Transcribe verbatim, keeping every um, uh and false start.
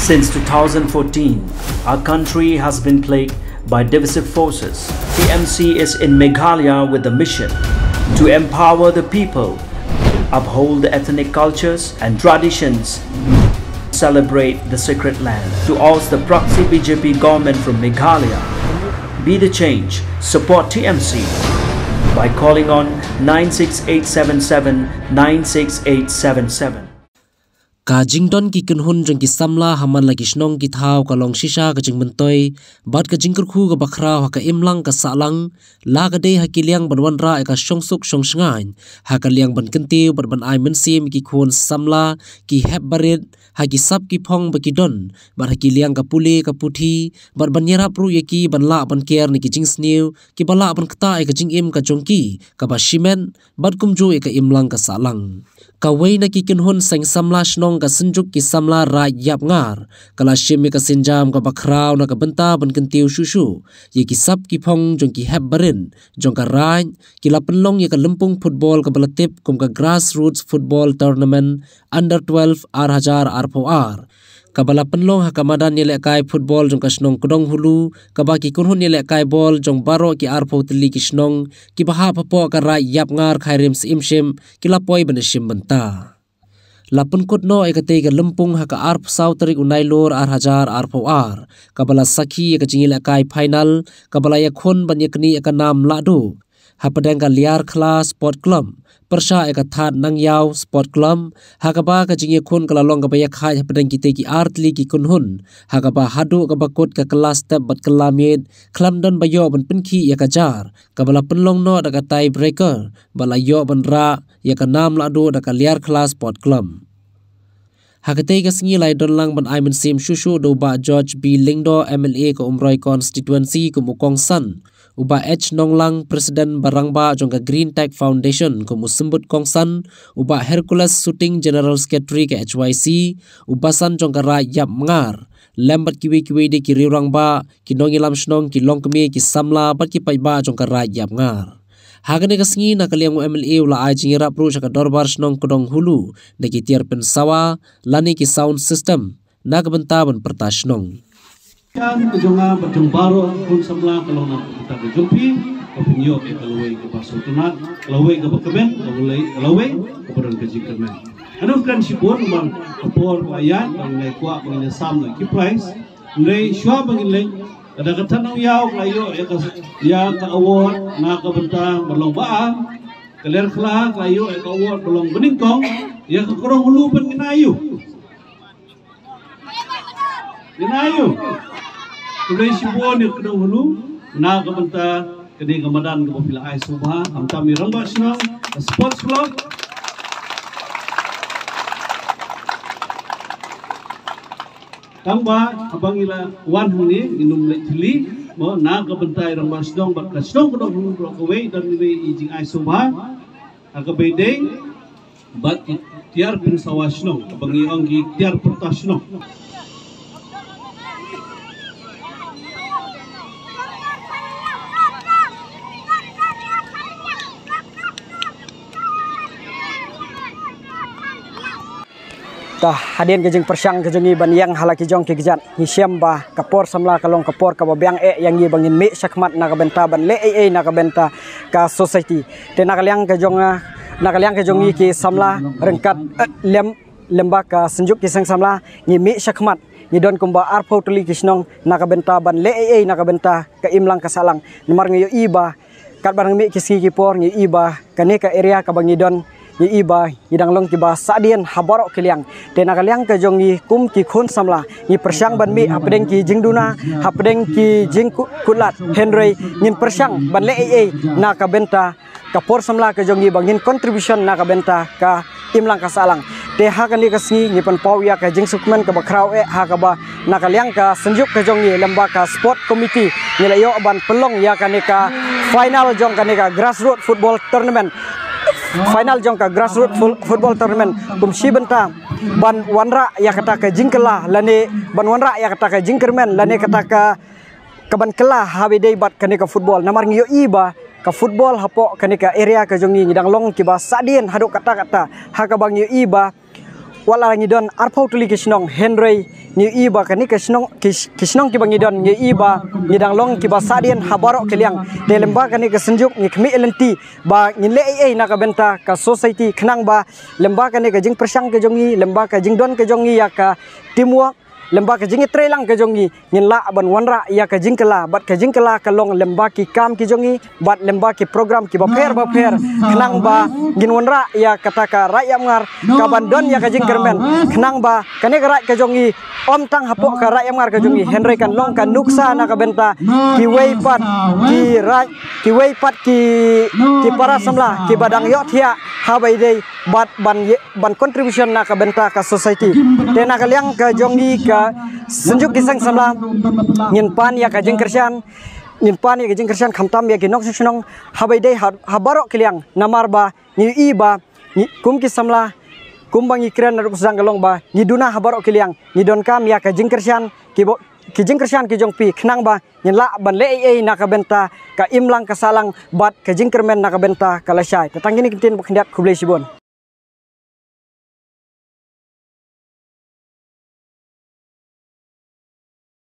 Since two thousand fourteen, our country has been plagued by divisive forces. T M C is in Meghalaya with the mission to empower the people, uphold the ethnic cultures and traditions, celebrate the sacred land. To oust the proxy B J P government from Meghalaya, be the change, support T M C by calling on nine six eight seven seven nine six eight seven seven. Ka jingdon ki kynhun jong ki samla ha man la ki shnong ki thaw ka long shisha ka jingmyntoi bad ka jingkyrkhu kaba khraw ha ka imlang ka sahlang, la ka dei ha ki liang ban wanrah ïa ka shongsuk shongshngaiñ, ha ka liang ban kyntiew bad ban ai mynsiem ïa ki khun samla, ki hep barit, ha ki sap ki phong ba ki don, bad ha ki liang ka pule ka puthi, bad ban ïarap ruh ïa ki ban lah ban ker na ki jingsniew kiba lah ban ktah ïa ka jingim ka jong ki kaba shimet, bad kumjuh ïa ka imlang ka sahlang. Kawei na ki kynhun seng samla shnong ka Synjuk ki Samla Raid Ïapngar ka la shim ïa ka sienjam kaba khraw na ka bynta ban kyntiew shuh shuh ïa ki sap ki phong jong ki hep barit jong ka raid, ki la pynlong ïa ka lympung football kaba la tip kum ka Grassroots Football Tournament Under twelve ar hajar arphew ar, kaba la pynlong ha ka madan ïalehkai football jong ka shnong Kdonghulu, kaba ki kynhun ïalehkai ball jong baroh ki arphew tylli ki shnong kiba hap hapoh ka raid Ïapngar Khyrim Syiemship ki la poi ban ïashim bynta. La pynkut noh ïa katei ka lympung ha ka arphew saw tarik u Nailur ar hajar arphew ar, kaba la sakhi ïa ka jingïalehkai final, kaba la ïakhun ban ïaknieh ïa ka nam lahduh hapdeng ka Liarkhla Sport Club pyrshah ïa ka Thadnangïaw Sport Club, ha kaba ka jingïakhun ka la long kaba ïakhaid hapdeng kitei ki ar tylli ki kynhun, ha kaba haduh kaba kut ka kylla step bad kylla miet khlem don ba ïoh ban pynkhih ïa ka jar, kaba la pynlong noh da ka tie breaker bad la ïoh ban rah ïa ka nam lahduh da ka Liarkhla Sport Club. Ha katei ka sngi la ïadon lang ban ai mynsiem shuh shuh da u Bah George B Lyngdoh, M L A ka Umroi Constituency kum u kongsan, u Bah H Nonglang, President ba rangbah jong ka Green Tech Foundation kum u symbud kongsan, u Bah Hercules Suting, General Secretary ka H Y C, u basan jong ka raid Ïapngar, lem bad kiwei kiwei de ki riew rangbah, ki nongïalam shnong, ki longkmie, ki samla bad ki paidbah jong ka raid Ïapngar. Ha kane ka sngi, na ka liang u M L A u la ai jingïarap ruh sha ka Dorbar Shnong Kdonghulu da ki tiar pynsawa lane ki sound system na ka bynta ban pyrta shnong. Ka jong nga bad jong baroh khun samla ka long na ka bynta ka jong phi, ka pynïoh ïa ka lawei kaba sngewtynnat, ka lawei kaba kmen, ka lawei, ka lawei kaba don ka jingkyrmen. Nga kren shibun namar ka por ka la ïaid, ba ngin ïa kwah, ba ngin ïa sam na ki prize. Hynrei shuwa ba ngin leit, lada ka Thadnangïaw ka la ïoh ïa ka, ïa ka award na ka bynta ba long ba ar, ka Liarkhla ka la ïoh ïa ka award ba long ba nyngkong, ïa ka Kdonghulu pat ngin ai aïu? Ngin ai aïu? Khublei shibun ïa ka Kdonghulu na ka bynta kane ka madan kaba phi la ai sngewbha, khamtam ïa i rangbah shnong, ka sports club. Tangba haba ngi la wan hangne ngin ym leit thylli, mo, na ka bynta i rangbah shnong bad ka shnong Kdonghulu baroh kawei, don kawei i jingai sngewbha ha kaba ïadei bad ki tiar pynsawa shnong, kaba ngi ong ki tiar pyrta shnong. Ta hadien ka jingpyrshang ka jong ngi ban ïeng ha la ki jong ki kjat, ngi shem ba ka por samla ka long ka por kaba biang eh ïa ngi ba ngin mih shakhmat na ka bynta ban leh ei ei na ka bynta ka society. Te na ka liang ka jong, ah, na ka liang ka jong ngi ki samla ryngkat, eh, lem, lem bad ka Synjuk ki Seng Samla, ngi mih shakhmat, ngi don kumba arphew tylli ki shnong na ka bynta ban leh ei ei na ka bynta ka imlang ka sahlang. Namar ngi ïohi ba katba ngi mih ki sngi ki por ngi ïohi ba kane ka area kaba ngi don, ngi ïohi ba ngi dang long kiba sahdien ha baroh ki liang. Te na ka liang ka jong ngi kum ki khun samla, ngi pyrshang ban mih hapdeng ki jingduna, hapdeng ki jingku-, kutlad, hynrei ngin pyrshang ban leh ei ei na ka bynta ka por samla ka jong ngi ba ngin contribution na ka bynta ka imlang ka sahlang. Te ha kane ka sngi ngi pynpaw ïa ka jingsngewkmen kaba khraw eh ha kaba na ka liang ka Synjuk ka jong ngi lem bad ka sport committee ngi la ïoh ban pynlong ïa kane ka final jong kane ka grassroots football tournament. Final jong ka grassroots fo-, football tournament kum shi bynta ban wanrah ïa kata ka jingkylla lane ban wanrah ïa kata ka jingkyrmen lane kata ka, ka ban kylla ha ba ïadei bad kane ka football. Namar ngi ïohi ba ka football hapoh kane ka area ka jong ngi ngi dang long kiba sahdien haduh katta katta, ha kaba ngi ïohi ba Wat la ngi don arphew tylli ki shnong, hynrei ngi ïohi ba kane ka shnong, ki, ki shnong kiba ngi don, ngi ïohi ba ngi dang long kiba sahdien ha baroh ki liang. Te lyngba kane ka synjuk ngi khmih lynti ba ngin leh ei ei na ka bynta ka society, khnang ba lyngba kane ka jingpyrshang ka jong ngi, lyngba ka jingdon ka jong ngi ïa ka teamwork, lyngba ka jingïatreilang ka jong ngi, ngin lah ban wanrah ïa ka jingkylla, bad ka jingkylla ka long lyngba ki kam ki jong ngi, bad lyngba ki program kiba pher ba pher, khnang ba ngin wanrah ïa kata ka raid ïapngar kaban don ïa ka jingkyrmen, khnang ba kane ka raid ka jong ngi ym tang hapoh ka raid ïapngar ka jong ngi, hynrei kan long ka nuksa na ka bynta kiwei pat ki raid, kiwei pat ki, ki para samla kiba dang ïohthiah ha ba ïadei bad ban ïa, ban contribution na ka bynta ka society. Te na ka liang ka jong ngi ka synjuk ki seng samla, ngin pan ïa ka jingkyrshan, ngin pan ïa ka jingkyrshan khamtam ïa ki nongshong shnong ha ba ïadei ha, ha baroh ki liang, namar ba ngi ïohi ba ngi, kum ki samla, kumba ngi kren naduh sdang ka long ba ngi duna ha baroh ki liang, ngi donkam ïa ka jingkyrshan, ki bo, ki jingkyrshan ki jong phi, khnang ba ngin lah ban leh ei ei na ka bynta ka imlang ka sahlang bad ka jingkyrmen na ka bynta ka lashai. Te tang kine ki ktien ba khyndiat, khublei shibun.